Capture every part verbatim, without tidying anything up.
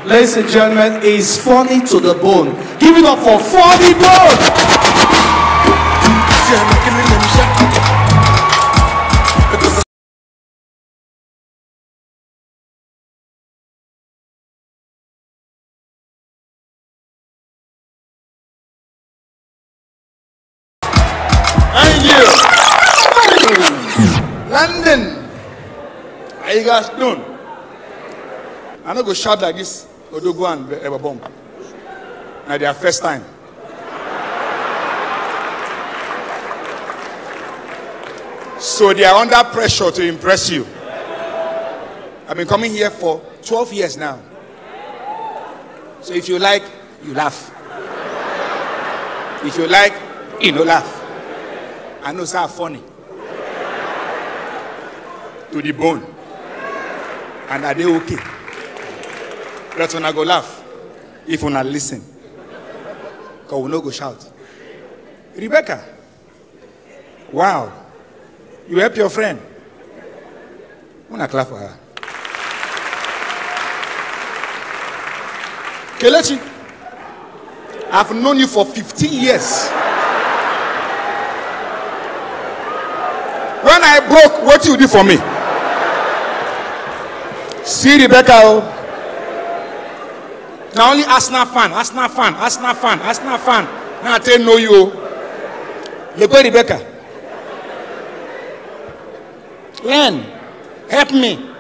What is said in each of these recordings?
Ladies and gentlemen, is Funny to the Bone. Give it up for Funny Bone! Thank you. London. How you guys doing? I no go shout like this. Odogwu and Ebobom. Na their first time. So they are under pressure to impress you. I've been coming here for twelve years now. So if you like, you laugh. If you like, you no laugh. I know say I funny to the bone, and I dey okay. But una go laugh if una listen, cause we no go shout. Rebecca, wow, you help your friend. Una clap for her. Kelechi, I've known you for fifteen years. When I broke, what you do for me? See Rebecca, oh. Now only Arsenal fan, Arsenal fan, Arsenal fan, Arsenal fan. Now I tell know you, oh. Look where Rebecca. Learn. Help me.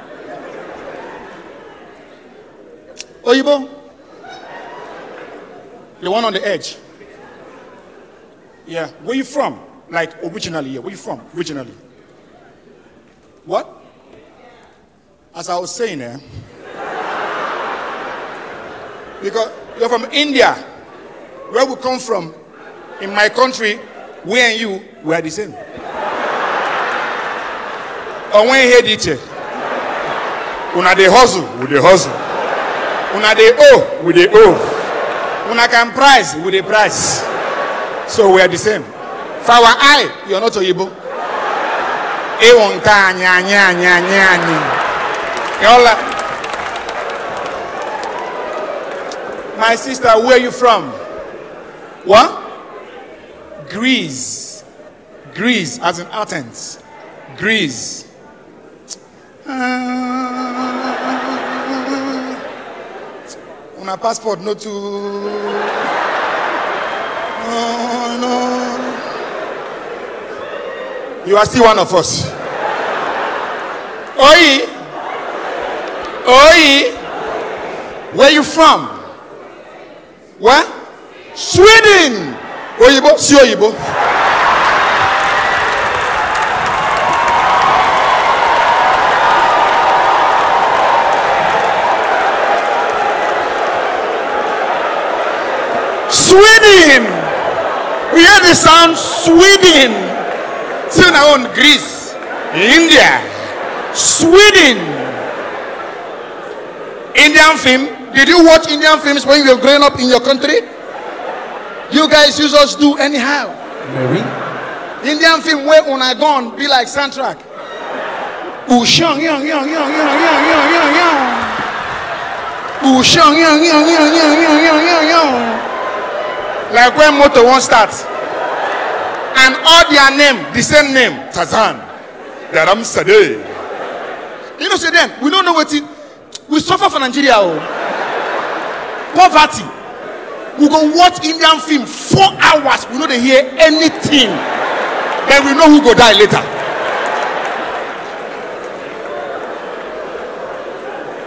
Oyibo. The one on the edge. Yeah. Where you from? Like, originally, yeah. Where you from? Originally. What? As I was saying, eh? Because you're from India. Where we come from, in my country, we and you, we are the same. Onwe ihe dị iche. Una dey hustle, we dey hustle. Una dey owe, we dey owe. Una can price, we dey price. So we are the same. For our eye, you are not Oyibo. Ewo nke anyị, anyị, anyị, anyị, anyị. Yola. My sister, where you from? What? Greece. Greece, as in Athens. Greece. Ah, una passport no too. No, no. You are still one of us. Oi! Oi! Where you from? Where? Sweden. Oyibo, see Oyibo. Sweden. We hear the sound Sweden. See na own Greece, India, Sweden. Indian film. Did you watch Indian films when you were growing up in your country? You guys use us do anyhow. Mary. Indian film where una gone be like soundtrack. Ushang yang yang yang yang yang yang yang yang. Ushang yang yang yang yang yang yang yang yang. Like when motor won't start, and all their name the same name, Tarzan, Garam Sade. You know, say then we don't know what it. We suffer for Nigeria, oh. Poverty. We go watch Indian film four hours. We no dey hear anything. Then we know who go die later.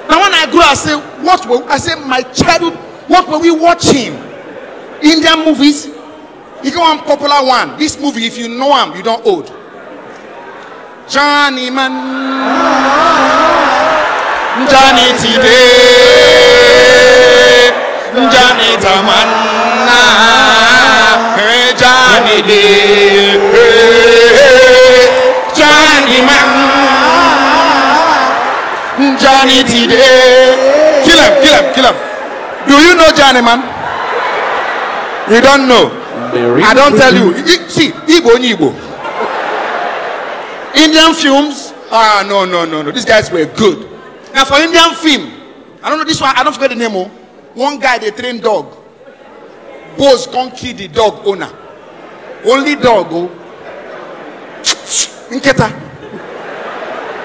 Now when I grow, I say, what were, I say, my childhood, what were we watching? Indian movies? You get one popular one. This movie, if you know am, you don old. Johnny Man. Johnny today. Johnny Tamanna. Hey, Johnny day. Hey, Johnny Man. Johnny today. Kill him, kill him, kill him. Do you know Johnny Man? You don't know. I don't tell you. I- See, Igbo onye Igbo. Indian films? Ah, no, no, no, no. These guys were good. Now for Indian film, I don't know this one. I don't forget the name. Oh, one guy dey train dog. Bulls come kill the dog owner. Only dog. Oh, nketa.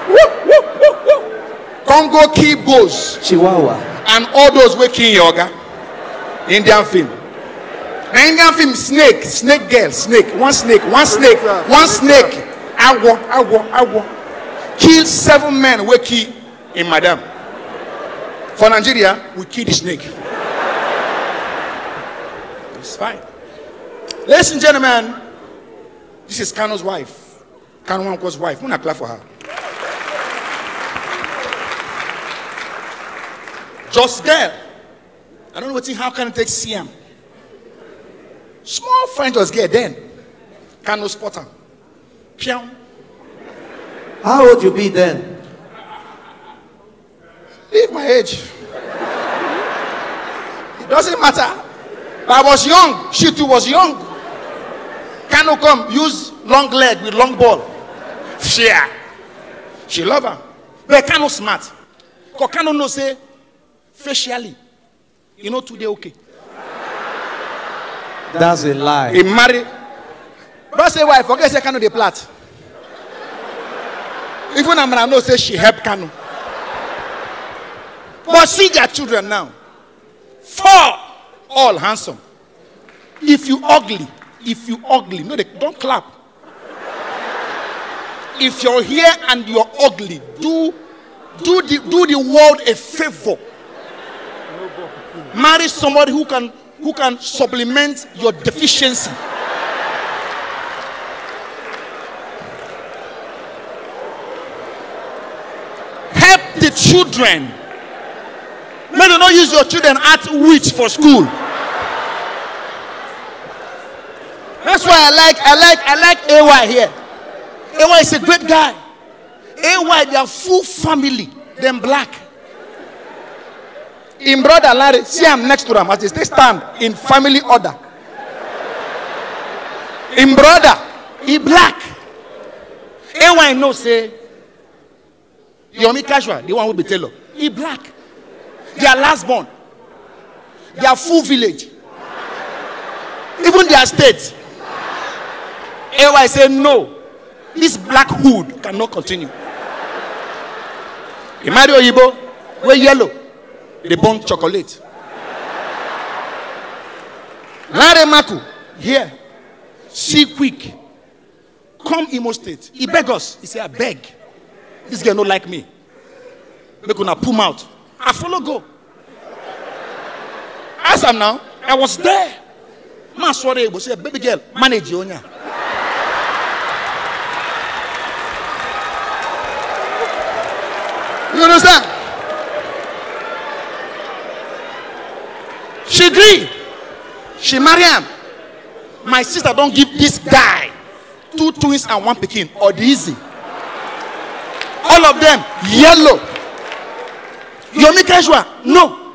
Woo, woo, woo, woo. Come go kill bulls. Chihuahua. And all those wey kill your oga. Indian film. Na Indian film, snake, snake girl, snake, one snake, one snake, one snake. Agwo, agwo, agwo. Kill seven men wey kill in madam. For Nigeria, we kill the snake. It's fine. Ladies and gentlemen, this is Kano's wife. Kano Nwankwo's wife. Una clap for her. Just girl. I don't know wetin, how can take C M. Small friend just get then. Kano spot am. Piam. How old you be then? Leave my age. It doesn't matter. I was young. She too was young. Kano come use long leg with long ball. Fear. She love am. But Kano smart. Cause Kano know say facially, you know today okay. That's a lie. He marry. But say why? Forget say Kano dey plait. Even Amara know say she help Kano. But see their children now. Four, all handsome. If you ugly, if you ugly, no, they don't clap. If you're here and you're ugly, do do the do the world a favor. Marry somebody who can who can supplement your deficiency. Help the children. Make dem no use your children act witch for school. That's why I like I like I like A Y here. A Y is a great guy. A Y, their full family, them black. In brother Larry, see am next to am as they stay stand in family order. In brother, he black. A Y know say Yomi Casual, the one who be tailor, he black. Their last born, their full village, even their state. A Y say no, this blackhood cannot continue. Imari Oyibo, we yellow, they burn chocolate. Larry Maku, here, see quick. Come Imo State. He beg us. He say, "I beg. This girl no like me. Make una pull mouth." I follow go. Ask am now. I was there. Man, sorry, but say, "Baby girl, manage your own." You understand? She gree. She marry am. My sister don't give this guy two twins and one pikin. Or the easy. All of them yellow. Yomi Casual, no.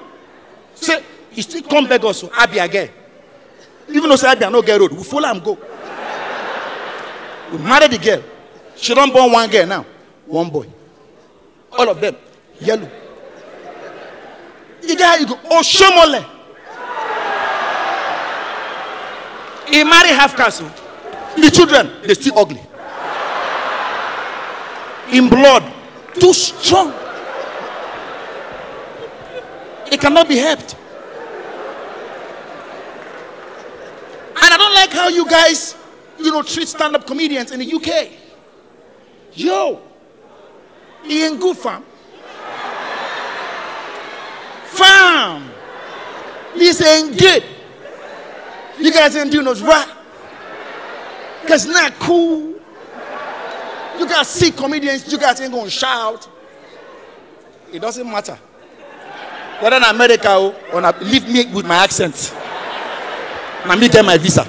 Say, he still come beg us, so Abia girl. Even though say Abia no get road, we follow am go. We marry the girl. She don't born one girl now, one boy. All of them yellow. You get how you go, Oshomole. He marry half castle. The children, they still ugly. In blood, too strong. It cannot be helped. And I don't like how you guys, you know, treat stand-up comedians in the U K. Yo, he ain't good, fam. Fam, this ain't good. You guys ain't doing us right. Cause not cool. You guys see comedians, you guys ain't gonna shout. It doesn't matter. Whether in America or, or not, leave me with my accent. Now me get my visa.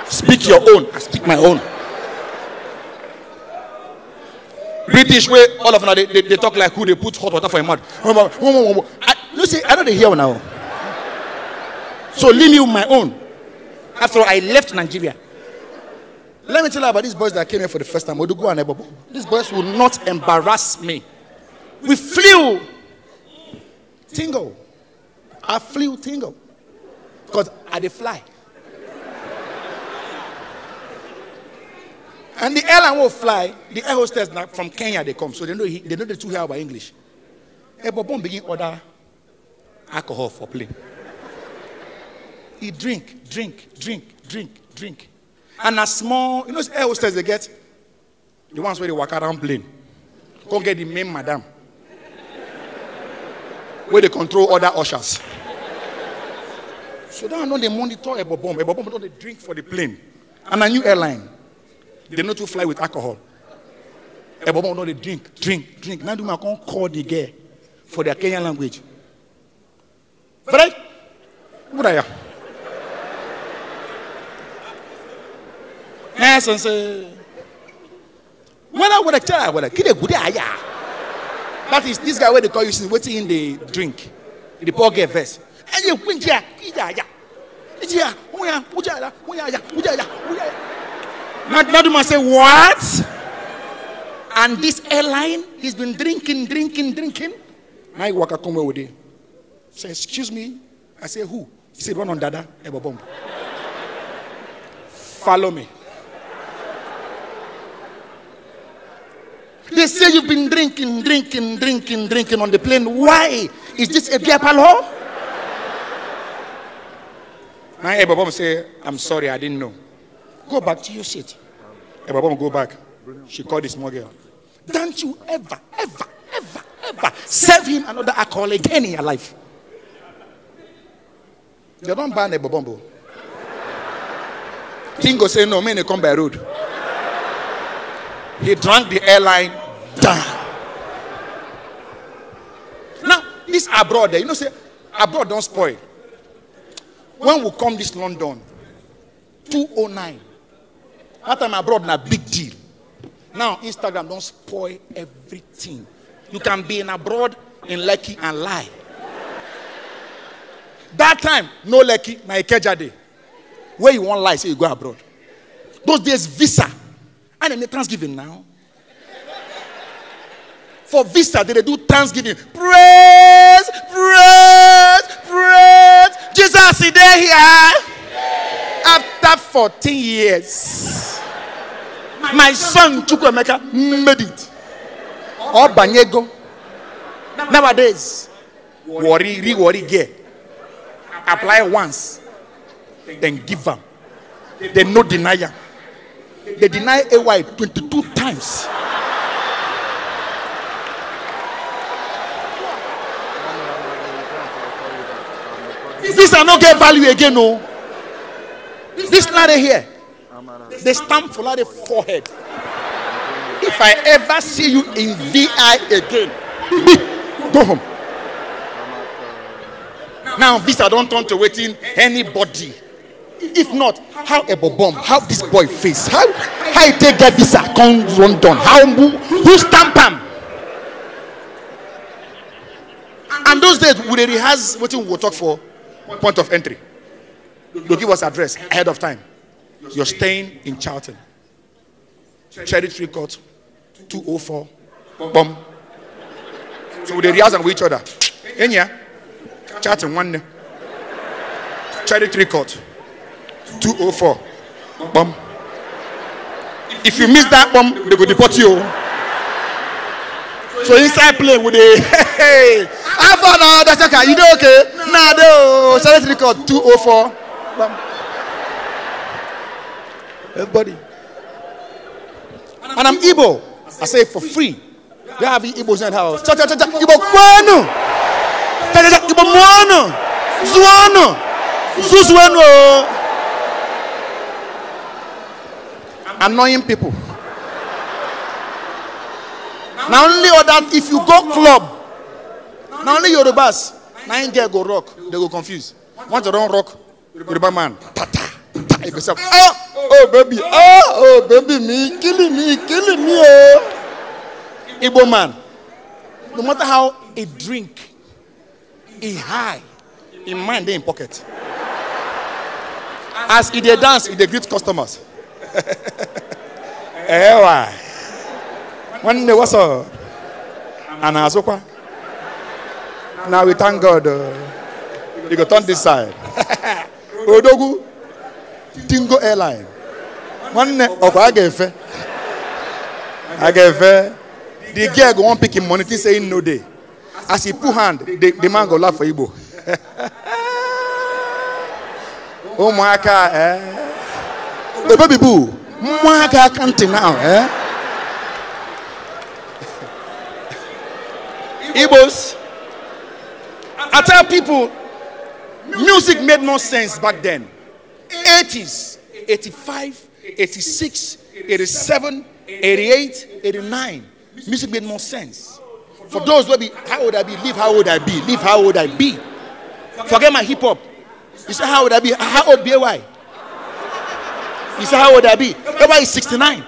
Speak your own. I speak my own. British way, all of them, they, they, they talk like who they put hot water for your mouth. I, no, see, I don't hear now. So leave me with my own. After all, I left Nigeria. Let me tell you about these boys that came here for the first time. Odugu and Ebobo. These boys will not embarrass me. We flew Tingle. I flew Tingle. Because I dey fly. And the airline will fly, the air hostess na from Kenya they come, so they know he, they know the two hear our English. Ebobon begin order alcohol for plane. He drink, drink, drink, drink, drink. And a small, you know, air hostess they get the ones where they walk around plane. Come get the main madam. Where they control other ushers. So that I know they monitor Ebobom. Ebobom don't they drink for the plane. And a new airline. They know to fly with alcohol. Ebobom don't they drink, drink, drink. Now do my come call the girl for their Kenyan language. Fred? What are you? Yes, and say, "Wala, wala, cha, wala, kide gude aya." That is this guy where they call you since waiting in the drink. The poor girl verse. And you quit ya, quit ya, ya. It's ya, oh yeah, oh yeah, oh yeah, yeah, oh yeah, yeah, oh yeah. Now, now the man say, "What?" And this airline, he's been drinking, drinking, drinking. Now he walk come with it. Say, "Excuse me." I say, "Who?" He said, "One on Dada, Ebobom. Follow me." They say you've been drinking, drinking, drinking, drinking on the plane. Why? Is this a beer parlor? Now Ebobom say, "I'm sorry, I didn't know. Go back to your seat." Ebobom go back. She called the small girl. "Don't you ever, ever, ever, ever serve him another alcohol again in your life." They don't ban Ebobombo. Tingo say, "No, man, they come by road." He drank the airline down. Now, this abroad, eh, you know, say, abroad don't spoil. When we come this London, two oh nine. That time abroad na big deal. Now Instagram don't spoil everything. You can be in abroad in Lekki and lie. That time, no Lekki, na Ikeja day. Where you want lie, say you go abroad. Those days, visa. And then Thanksgiving now. For visa, they dey do Thanksgiving. "Praise, praise, praise. Jesus is there here." After fourteen years, my son Chukwuemeka made it. Or Banyego. Nowadays, worry, re-worry gear. Apply once, then give am. They no deny am. They deny A Y twenty-two times. This I no get value again, no. This Lare here, they stamp for Lare forehead. If I ever see you in V I again, go home. Now visa don't turn to waiting anybody. If not, how Ebobom, how this boy face, how how he take get visa come London, how who, who stamp am? And those days we dey rehearse wetin we go talk for point of entry. They give us address ahead of time. You're staying in Charlton. Cherry Tree Court, two oh four, bomb. So we dey reason with each other. Enya, chatting one. Cherry Tree Court, two oh four, bomb. If you miss that bomb, they go deport you. So inside plane with a, "Hey, how far now? That's okay. You do okay?" "Nah, do Cherry Tree Court, two oh four, bomb." Everybody. And I'm Igbo. I say it for free. We have Igbos in the house. Cha, cha, cha, cha. Igbo kwenu. Cha, cha, cha. Igbo muonu. Zuonu. Zuzuenu. Annoying people. Now only other, if you go club, now only Yorubas, now you get go rock, they go confuse. Once they don't rock, Yoruba man, tata, tata, you go say, "Ah, oh baby, ah, oh baby, me killing me, killing me, oh." Igbo man, no matter how he drink, he high, him mind dey in pocket. As he dey dance, he dey greet customers. Ewa, one day, what's up? And Azokwa. Now we thank God. Uh, you go turn this side. Odogwu, Tingo Airline. Nwanne, ọkwa a ga-efe. A ga-efe. The girl go wan pick him money, think say he no dey. As he put hand, the, the man go laugh for Igbo. Ụmụaka, eh? The baby boo. Ụmụaka aka ntị now, eh? Igbos, I tell people, music made no sense back then. eighties, eighty-five, eighty-six, eighty-seven, eighty-eight, eighty-nine. Music made more sense. For those wey be, how old I be, leave how old I be, leave how old I be. Forget my hip hop. You say how old I be, how old B A Y? You say how old I be? A Y is sixty-nine.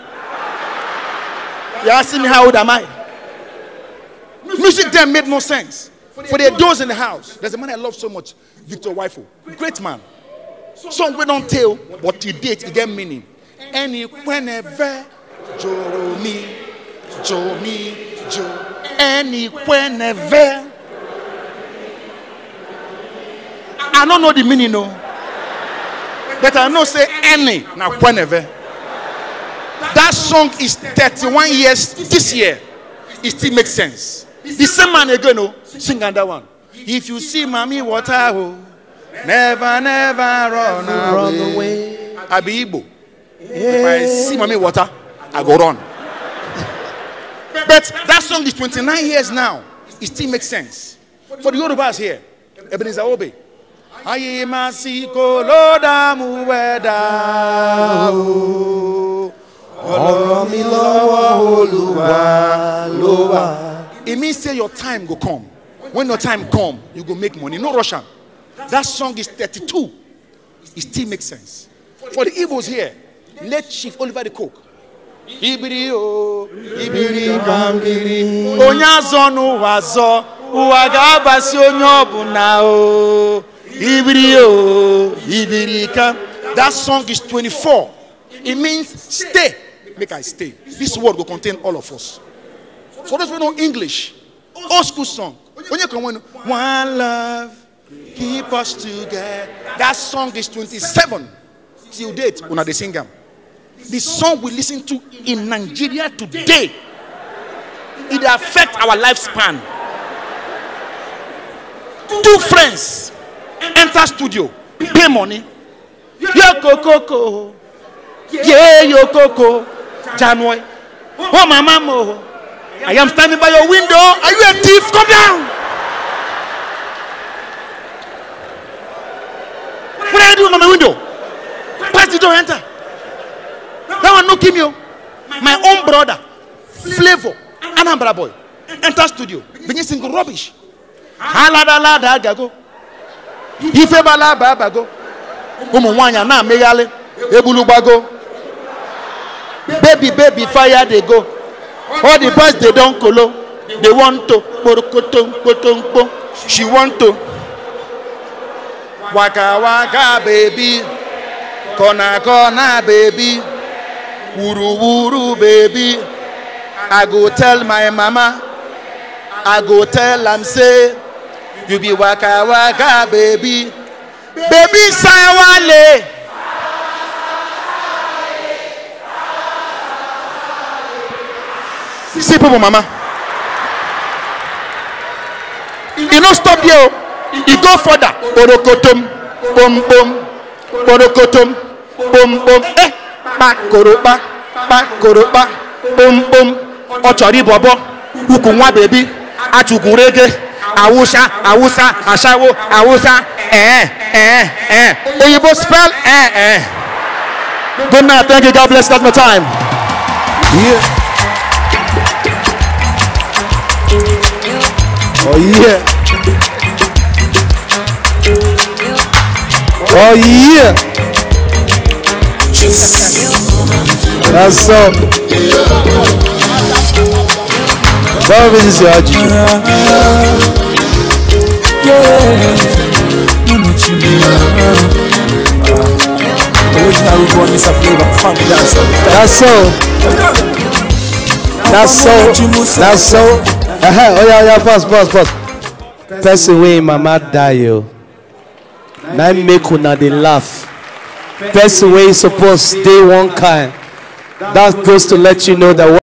You're asking me how old am I? Music then made no sense. For the those in the house, there's a man I love so much, Victor Wifo. Great man. Song wey don tell, but e date, e get meaning. Any whenever, Joromi, Jomi, Jo. Any whenever. I don't know the meaning, no. But I know say any na whenever. That song is thirty-one years this year. It still makes sense. The same man again, no, sing another one. If you see mommy water, oh, never, never run away. I be Igbo. If I see mommy water, I go run. But that song is twenty-nine years now. It still makes sense. For the Yorubas here, Ebenezer Obey. Ayi masiko loda muweda o. Ọ̀rọ̀ mi lọ́wọ́ Olúwa ló wà. It means say your time go come. When your time come, you go make money. No rush am. That song is thirty-two. It still makes sense. For the Igbos here, late Chief Oliver the Coke. Ibiri o, ibiri kambiri. Onye azọ n'ụwa azọ, ụwa ga-abasị onye ọbụla o. Ibiri o, ibiri kam. That song is twenty-four. It means stay. Make I stay. This word will contain all of us. For those who know English, old school song. Onye kan wenu, one love, keep us together. That song is twenty-seven. Till date, una dey sing am. The song we listen to in Nigeria today, it dey affect our lifespan. Two friends enter studio, pay money. Yo kokoko, yeah yo koko, January. Oh mama mo, I am standing by your window. Are you a thief? Come down. What are you doing on my window? Pass the door, enter. That one no kill me o. My own brother, Flavor, Anambra boy, enter studio, begin sing rubbish. Aladalada gago. Ife balaba bago. Ụmụ nwaanyị na-amịghalị, egbulu gbago. Baby, baby, fire dey go. All the boys they don kolo. They want to kporokoto kpotomkpo. She want to waka waka baby, corner corner baby, wuru wuru baby. I go tell my mama, I go tell am say you be waka waka baby, baby sawale. See people, mama. E no stop there o. E go further. Kporokotom, pom pom, kporokotom, pom pom. Eh, kpakoropa, kpakoropa, pom pom. Ọ chọrọ ịbọbọ ukwu nwa bebi, atụgwurege, awụsa, awụsa, ashawo, awụsa. Eh, eh, eh. Oyibo spell eh, eh. Good night, thank you, God bless, that's my time. Yeah. Oh yeah. Oh yeah. That's up. Baba, this is your attitude. Original root one, Mister Flavor, funk dancer. That's so. That's so. That's so. Uh-huh. Oh yeah, yeah. Pass, pass, pass. Person wey im mama die o, na im make una dey laugh. Person wey suppose dey one kind, that goes to let you know that